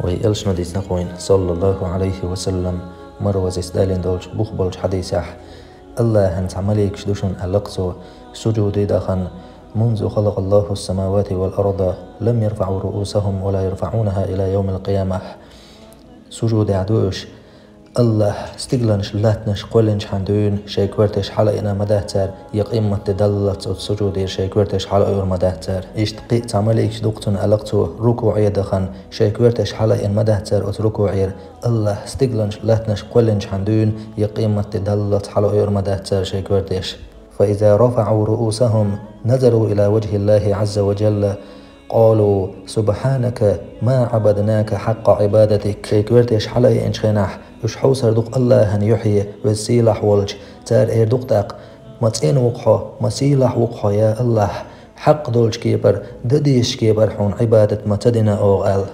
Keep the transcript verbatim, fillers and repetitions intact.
Вай элчано дийцина хьуна, саллаллаху Ӏалайхи ва саллам, марвазис далин долчу бух болчу хьадисехь: «Аллахьан цхьа маликаш ду шуна», аьлла-кх цо, «сужуде дахана, منذ خلق الله السماوات والأرض لم يرفعوا رؤوسهم ولا يرفعونها إلى يوم القيامة». Сужудехь ду уьш, Аллахь стигланаш, латтанаш кхоьллинчхьана дуьйна шайн коьртеш хьала а йина ма дац цара, я къематде даллалц оцу сужудера шайн коьртеш хьала а йур ма дац цара. Иштта кхин а цхьа маликаш ду-кх цунна, аьлла-кх цо, рукуӀе дахана, шайн коьртеш хьала а йина ма дац цара оцу рукуӀера, Аллахь стигланаш, латтанаш кхоьллинчхьана дуьйна я къематде даллалц хьала а йур ма дац цара шайн коьртеш. فإذا رفعوا رؤوسهم نظروا إلى وجه الله عز وجل قالوا: سبحانك ما عبدناك حق عبادتك. Шайн коьртеш хьала а йиъначу хенахь, уьш хьовсур ду-кх Аллахьан юьхье, веза сийлахь волчу, цара эр ду-кх тӀаккха: «Ма цӀена ву-кх хьо, ма сийлахь ву-кх хьо, я Аллахь, хьакъ долчу кепара, дан дезачу кепара хьуна Ӏибадат ма ца дина оха», аьлла.